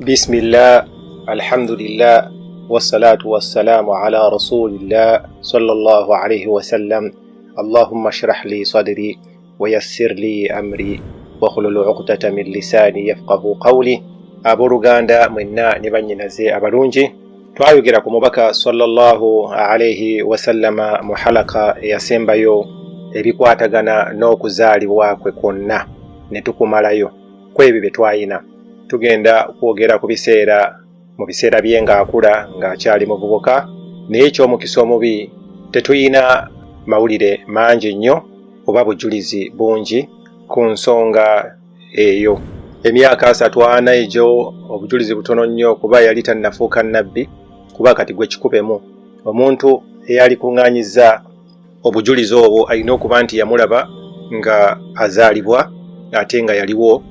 Bismillah, alhamdulillah, wassalatu wassalamu ala rasulillah sallallahu alaihi wasallam. Allahumma shrah li sadri wayassir li amri wahlul uqdata min lisani yafqahu qawli. Abooluganda mwenna ne bannyinaze abalungi, twayogera ku mubaka sallallahu alaihi wasallama mu halaka eyasembayo ebikwatagana n'okuzaalibwa kwe kwonna ne tukumalayo ku ebyo bye twayina. Tugenda kwogera ku biseera mu biseera bye ng'akula ng'akyali muvubuka, naye eky'omukisa omubi tetuyina mawulire mangi nnyo oba bujulizi bungi ku nsonga eyo. Emyaka 34 egyo obujulizi butono nnyo, kuba yali tannafuuka nnabbi. Kuba kati gwe kikubemu omuntu eyali kuŋŋaanyiza obujulizi obwo alina okuba nti yamulaba nga azaalibwa, ate nga yaliwo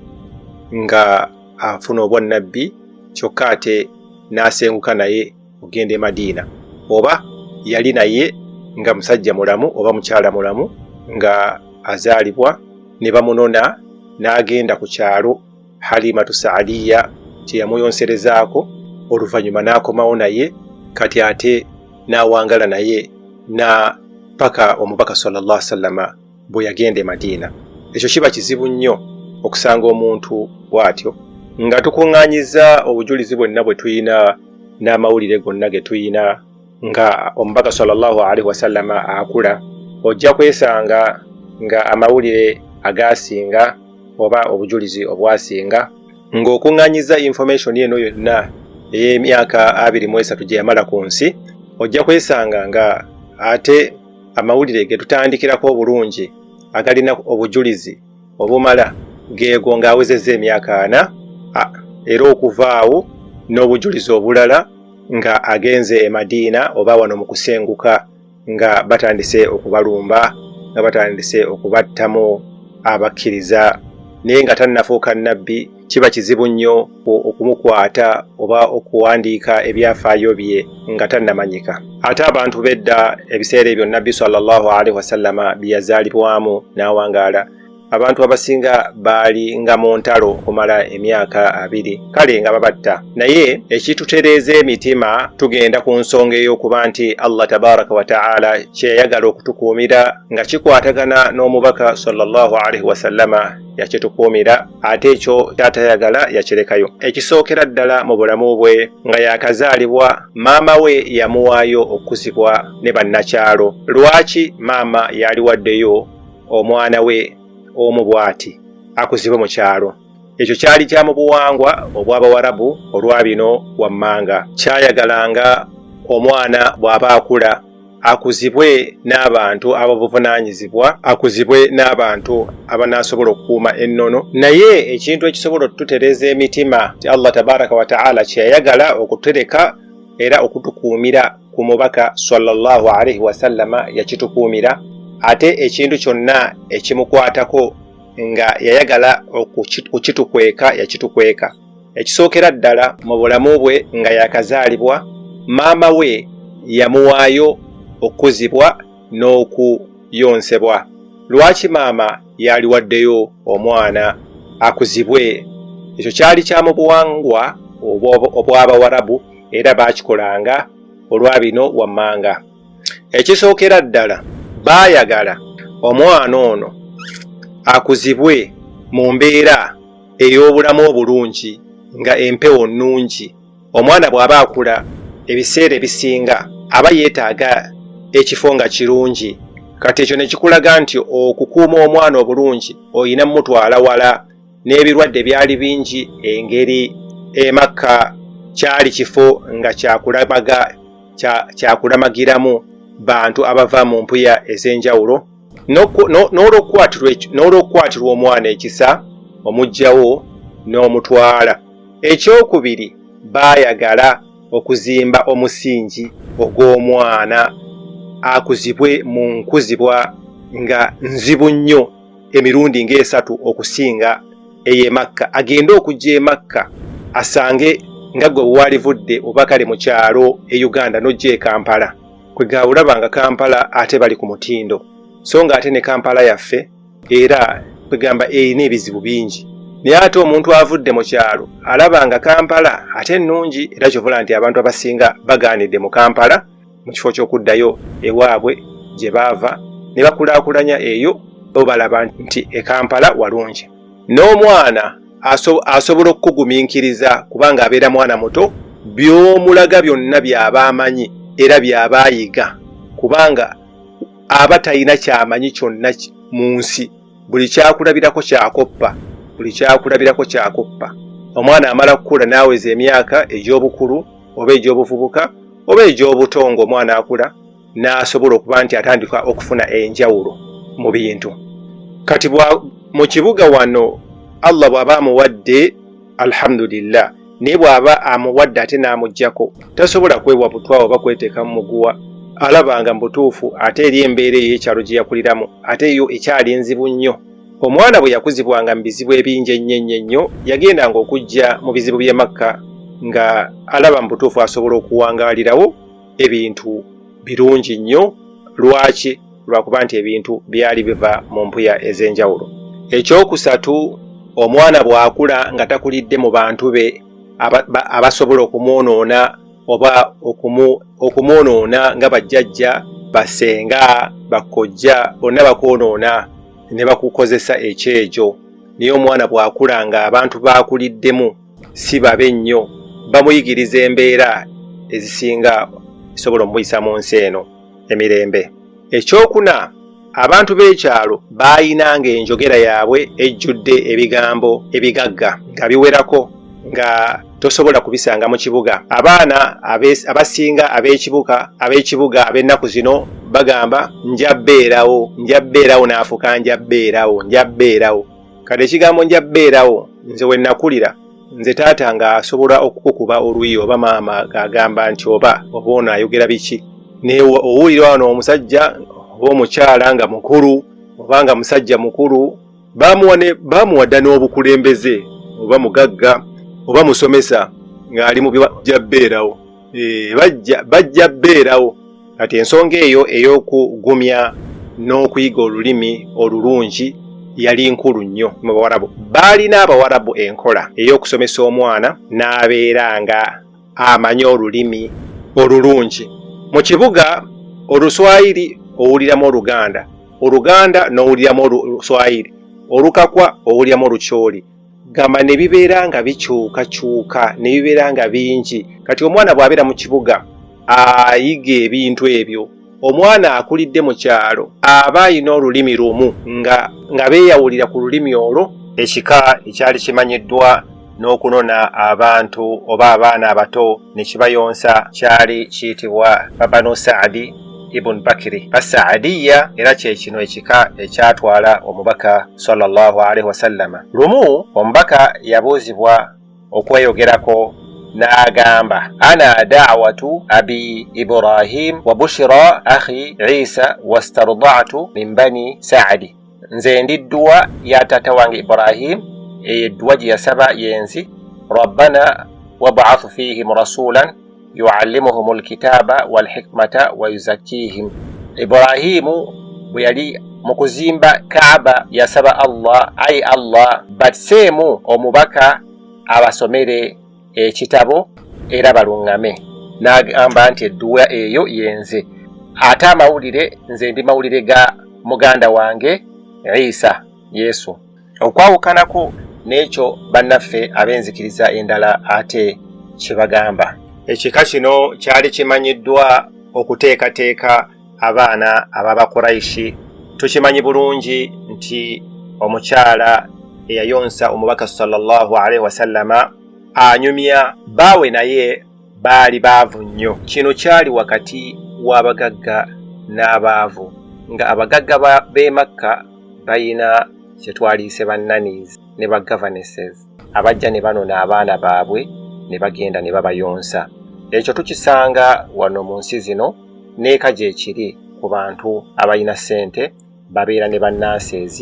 nga afuna obwannabbi, kyokka ate n'asenguka naye okugenda e Madiina, oba yali naye nga musajja mulamu oba mukyala mulamu nga azaalibwa ne bamunona n'agenda ku kyalo Halimatu Saadiya kye yamuyonserezaako, oluvannyuma n'akomawo naye, kati ate n'awangala naye na paka omubaka sallallahu alaihi wasallama bwe yagenda e Madiina. Ekyo kiba kizibu nnyo okusanga omuntu bw'atyo. Nga tukuŋŋaanyiza obujulizi bwonna bwe tuyina n'amawulire gonna ge tuyina nga omubaka sallallahu alaihi wasallama akula, ojja kwesanga nga amawulire agaasinga oba obujulizi obwasinga ng'okuŋŋaanyiza information eno yonna ey'emyaka 23 gye yamala ku nsi, ojja kwesanga nga ate amawulire ge tutandikirako obulungi agalina obujulizi obumala geego ng'awezezza emyaka 40, era okuvaawo n'obujulizi obulala nga agenze e Madiina oba wano mu kusenguka nga batandise okubalumba, nga batandise okubattamu abakkiriza, naye nga tannafuuka nnabbi. Kiba kizibu nnyo okumukwata oba okuwandiika ebyafaayo bye nga tannamanyika. Ate abantu b'edda, ebiseera ebyo nabbi sallallahu alaihi wasallama bye yazaalibwamu n'awangaala, abantu abasinga baali nga mu ntalo okumala emyaka 20, kale nga babatta. Naye ekitutereeza emitima, tugenda ku nsonga ey'okuba nti Allah tabaraka wa taala kyeyayagala okutukuumira nga kikwatagana n'omubaka sallallahu alaihi wasallama yakitukuumira, ate ekyo kyatayagala yakirekayo. Ekisookera ddala, mu bulamu bwe nga yakazaalibwa, maama we yamuwaayo okukuzibwa ne bannakyalo. Lwaki maama yaliwaddeyo omwana we omu bw'ati akuzibwe mu kyalo? Ekyo kyali kya mu buwangwa obw'Abawarabu olwa bino wammanga. Kyayagalanga omwana bw'aba akula akuzibwe n'abantu ababuvunaanyizibwa, akuzibwe n'abantu abanaasobola okukuuma ennono. Naye ekintu ekisobola okututereeza emitima ti Allah tabaraka wa taala kyeyayagala okutereka era okutukuumira ku mubaka sallallahu alaihi wasallama yakitukuumira, ate ekintu kyonna ekimukwatako nga yayagala okukitukweka yakitukweka. Ekisookera ddala, mu bulamu bwe nga yakazaalibwa, maama we yamuwaayo okukuzibwa n'okuyonsebwa. Lwaki maama yaliwaddeyo omwana akuzibwe? Ekyo kyali kya mu buwangwa obw'Abawarabu era baakikolanga olwa bino wammanga. Ekisookera ddala, baayagala omwana ono akuzibwe mu mbeera ey'obulamu obulungi nga empewo nnungi. Omwana bw'aba akula, ebiseera ebisinga aba yeetaaga ekifo nga kirungi. Kati ekyo ne kikulaga nti okukuuma omwana obulungi olina mutwala wala, n'ebirwadde byali bingi engeri e Makka kyali kifo nga kyakulamagiramu bantu abava mu mpuya ez'enjawulo. N'olwokukwatirwa omwana ekisa, omuggyawo n'omutwala. Ekyokubiri, baayagala okuzimba omusingi ogw'omwana akuzibwe mu nkuzibwa nga nzibu nnyo emirundi ng'esatu okusinga ey'e Makka, agende okujja e Makka asange nga gwe bwewalivudde oba kale mu kyalo e Uganda n'ojja e Kampala, kwegawulaba nga Kampala ate bali ku mutindo, so nga ate ne Kampala yaffe era kwegamba erina ebizibu bingi. Naye ate omuntu avudde mu kyalo alaba nga Kampala ate nnungi, era kyovula nti abantu abasinga bagaanidde mu Kampala mu kifo ky'okuddayo ewaabwe gye baava ne bakulaakulanya eyo, bo balaba nti e Kampala walungi. N'omwana asobola okukugumiikiriza kubanga abeera mwana muto, by'omulaga byonna by'aba amanyi era by'aba ayiga, kubanga aba talina kyamanyi kyonna mu nsi. Buli kyakulabirako kyakoppa, buli kyakulabirako kyakoppa. Omwana amala kukula n'aweza emyaka egy'obukulu oba egy'obuvubuka oba egy'obuto, ng'omwana akula n'asobola okuba nti atandika okufuna enjawulo mu bintu. Kati mu kibuga wano Allah bw'aba amuwadde alhamdulillah, naye bw'aba amuwadde ate n'amuggyako tasobola kwewa butwa oba kweteeka mu muguwa, alabanga mu butuufu ate eri embeera ey'ekyalo gye yakuliramu ate yo ekyali nzibu nnyo. Omwana bwe yakuzibwanga mu bizibu ebingi ennyo ennyo ennyo, yagendanga okujja mu bizibu by'e Makka nga alaba mu butuufu asobola okuwangaalirawo ebintu birungi nnyo. Lwaki? Lwakuba nti ebintu byali biva mu mpuya ez'enjawulo. Ekyokusatu, omwana bw'akula nga takulidde mu bantu be abasobola okumwonoona oba okumwonoona nga bajjajja, basenga, bakojja, bonna bakwonoona ne bakukozesa ekyejo. Naye omwana bw'akula nga abantu baakuliddemu si babe nnyo, bamuyigiriza embeera ezisinga esobola omuyisa mu nsi eno emirembe. Ekyokuna, abantu b'ekyalo baayinanga enjogera yaabwe ejjudde ebigambo ebigagga nga biwerako nga tosobola kubisanga mu kibuga. Abaana abasinga ab'ekibuga ab'ennaku zino bagamba nja bbeerawo, nja bbeerawo, n'afuka nja bbeerawo, nja bbeerawo. Kati ekigambo nja bbeerawo, nze we nakulira, nze taata ng'asobola okukukuba oluyi oba maama ng'agamba nti oba ono ayogera biki. Naye owulira wano omusajja oba omukyala nga mukulu oba nga musajja mukulu bamuwa dda n'obukulembeze, oba mugagga oba musomesa ng'ali mu bijja bbeerawo, bajja bbeerawo. Kati ensonga eyo ey'okugumya n'okuyiga olulimi olulungi yali nkulu nnyo mu Bawarabu. Baalina Abawarabu enkola ey'okusomesa omwana n'abeera nga amanyi olulimi olulungi. Mu kibuga Oluswayiri owuliramu Oluganda, Oluganda n'owuliramu Oluswayiri, Olukakwa owuliramu Olukyoli, gamba ne bibeera nga bikyukakyuka ne bibeera nga bingi. Kati omwana bw'abeera mu kibuga ayiga ebintu ebyo. Omwana akulidde mu kyalo aba alina olulimi lumu nga beeyawulira ku lulimi olwo. Ekika ekyali kimanyiddwa n'okunona abantu oba abaana abato ne kibayonsa kyali kiyitibwa Banu Saadi ibn Bakiri Basaadiya, era kye kino ekika ekyatwala omubaka sallallahu alaihi wasallama. Lumu omubaka yabuuzibwa okweyogerako n'agamba, ana da'watu abi Ibrahim wa bushra akhi Isa wastarda'tu min bani Saadi. Nze ndi dduwa ya taata wange Ibrahim, eyo edduwa gye yasaba yenzi, rabbana wab'ath fihim rasulan yuallimuhum alkitaba walhikmata wa yuzakkihim. Ibrahimu bwe yali mu kuzimba Kaaba yasaba Allah, ayi Allah, batseemu omubaka abasomere ekitabo era baluŋŋame. N'agamba nti edduwa eyo yenze, ate amawulire nze ndi mawulire ga muganda wange Isa Yesu. Okwawukanako n'ekyo bannaffe ab'enzikiriza endala ate kye bagamba. Ekika kino kyali kimanyiddwa okuteekateeka abaana ab'Abakuraishi. Tukimanyi bulungi nti omukyala eyayonsa omubaka sallallahu alaihi wasallama anyumya baawe naye baali baavu nnyo. Kino kyali wakati w'abagagga n'abaavu, nga abagagga b'e Makka bayina kye twaliise ba nannies ne ba governesses abajja ne banona abaana baabwe ne bagenda ne babayonsa. Ekyo tukisanga wano mu nsi zino n'eka gyekiri ku bantu abalina ssente babeera ne ba nurses,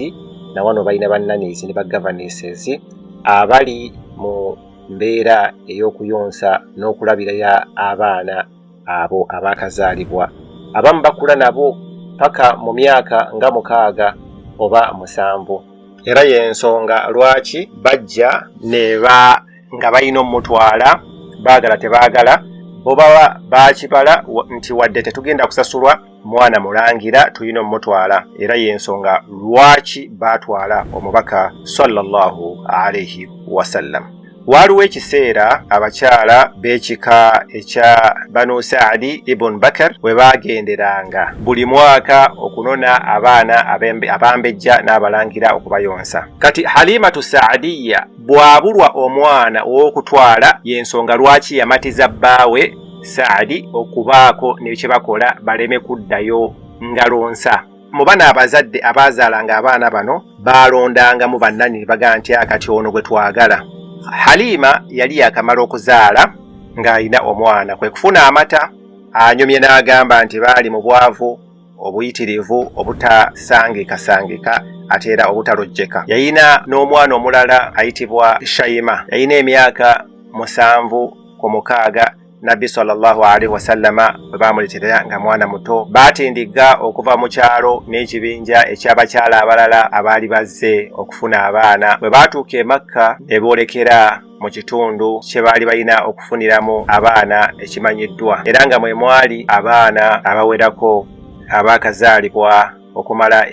na wano balina ba nannies ne ba governesses abali mu mbeera ey'okuyonsa n'okulabirira abaana abo abaakazaalibwa. Abamu bakula nabo paka mu myaka nga 6 oba 7. Era y'ensonga lwaki bajja ne ba nga balina omutwala, baagala tebaagala, bo baba baakibala nti wadde tetugenda kusasulwa, mwana mulangira tulina omutwala. Era y'ensonga lwaki baatwala omubaka sallallahu alaihi wasallam. Waaliwo ekiseera abakyala b'ekika ekya Banu Saadi ibn Bakar we baagenderanga buli mwaka okunona abaana abambejja n'abalangira okubayonsa. Kati Halimatu Saadiya bw'abulwa omwana ow'okutwala, y'ensonga lwaki yamatiza bbaawe Saadi okubaako ne kye bakola baleme kuddayo ngalo nsa. Mu bano abazadde abaazaalanga abaana bano baalondangamu bannannyini baga nti akati ono gwe twagala. Halima yali yakamala okuzaala ng'alina omwana, kwe kufuna amata. Anyumye n'agamba nti baali mu bwavu obuyitirivu obutasangikasangika ate era obutalojjeka. Yalina n'omwana omulala ayitibwa Shaima, yalina emyaka 7 ku 6 Nabbi sallallahu alaihi wasallama bwe baamuleetera nga mwana muto. Baatindigga okuva mu kyalo n'ekibinja eky'abakyala abalala abaali bazze okufuna abaana. Bwe baatuuka e Makka ne boolekera mu kitundu kye baali balina okufuniramu abaana ekimanyiddwa, era nga mwe mwali abaana abawerako abaakazaalibwa okumala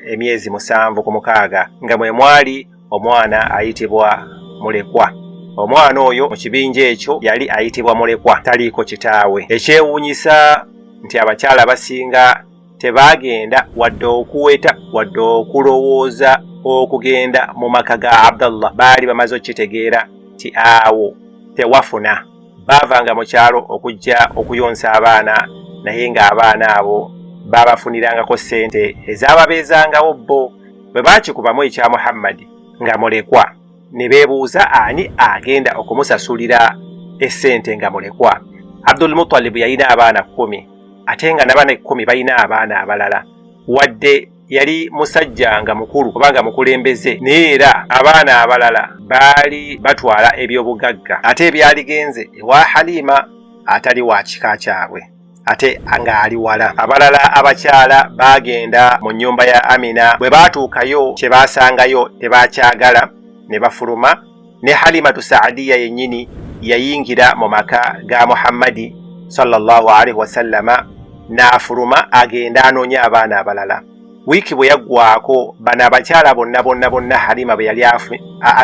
emyezi 7 ku 6, nga mwe mwali omwana ayitibwa mulekwa. Omwana oyo mu kibinja ekyo yali ayitibwa mulekwa, taliiko kitaawe. Ekyewuunyisa nti abakyala abasinga tebaagenda wadde okuweta wadde okulowooza okugenda mu maka ga Abdallah. Baali bamaze okukitegeera nti awo tewafuna. Baavanga mu kyalo okujja okuyonsa abaana, naye ng'abaana abo baabafunirangako ssente ezaababeezangawo. Bo bwe baakikubamu ekya Muhammadi nga mulekwa, ne beebuuza ani agenda okumusasulira essente nga mulekwa. Abdul Mutalibu yalina abaana 10, ate nga n'abaana 10 balina abaana abalala. Wadde yali musajja nga mukulu oba nga mukulembeze, naye era abaana abalala baali batwala ebyobugagga ate ebyaligenze ewa Halima atali wa kika kyabwe ate ng'ali wala. Abalala abakyala baagenda mu nnyumba ya Amina. Bwe baatuukayo kye baasangayo tebakyagala ne bafuluma. Ne Halimatu Saadiya yennyini yayingira mu maka ga Muhammadi sallallahu alaihi wasallama n'afuluma agenda anoonya abaana abalala. Wiiki bwe yaggwako, bano abakyala bonna bonna bonna Halima bwe yali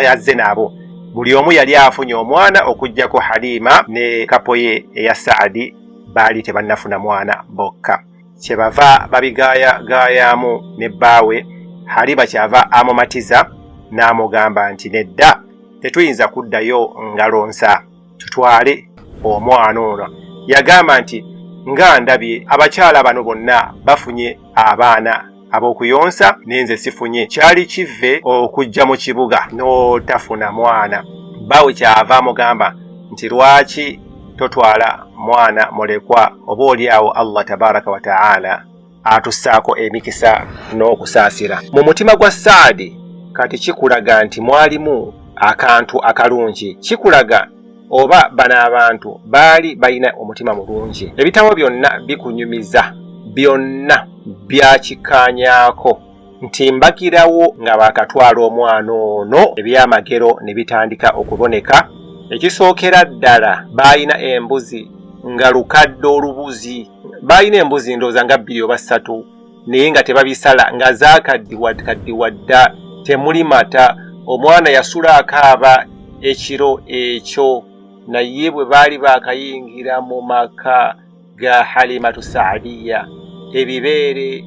azze nabo, buli omu yali afunye omwana okuggyako Halima ne kapoye eya Saadi, baali tebannafuna mwana bokka. Kyebava babigaayagaayamu ne bbaawe. Halima kyava amumatiza n'amugamba nti nedda, tetuyinza kuddayo ngalo nsa, tutwale omwana ono. Yagamba nti nga ndabye abakyala bano bonna bafunye abaana ab'okuyonsa nenze sifunye, kyali kive okujja mu kibuga n'otafuna mwana. Bbaawe kyava amugamba nti lwaki totwala mwana mulekwa, oba oli awo Allah tabaraka wa taala atussaako emikisa n'okusaasira. Mu mutima gwa Saadi kati kikulaga nti mwalimu akantu akalungi, kikulaga oba bano abantu baali balina omutima mulungi. Ebitabo byonna bikunyumiza, byonna byakikkaanyaako nti mbagirawo nga baakatwala omwana ono, ebyamagero ne bitandika okuboneka. Ekisookera ddala, baalina embuzi nga lukadde olubuzi. Baalina embuzi ndowooza nga bbiri oba ssatu, naye nga tebabisala, nga zaakaddiwa kaddiwa dda, temuli mata. Omwana yasula akaaba ekiro ekyo, naye bwe baali baakayingira mu maka ga Halimatu Saadiya, ebibeere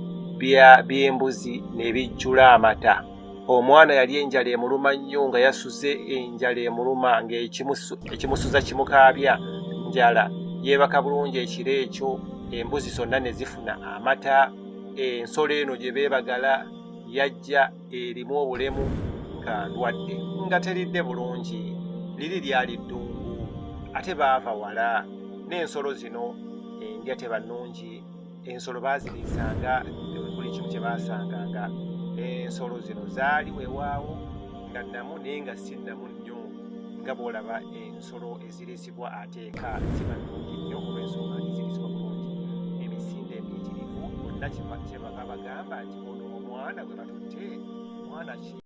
by'embuzi ne bijjula amata. Omwana yali enjala emuluma nnyo, nga yasuze enjala emuluma, ng'ekimusuza kimukaabya njala. Yeebaka bulungi ekiro ekyo, embuzi zonna ne zifuna amata. Ensolo eno gye beebagala yajja erimu obulemu, nga ndwadde, nga teridde bulungi. Liri lyali ddungu ate baava wala n'ensolo zino, endya teba nnungi. Ensolo baaziriisanga buli kimu kye baasanganga. Ensolo zino zaali weewaawo nga nnamu, naye nga si nnamu nnyo nga bw'olaba ensolo eziriisibwa ateeka ziba nnungi nnyo olw'ensonga nti ziriisibwa bulungi emisinde emiyitirivu. Bonna kyebava bagamba nti ono omwana gwe batutte mwana ki?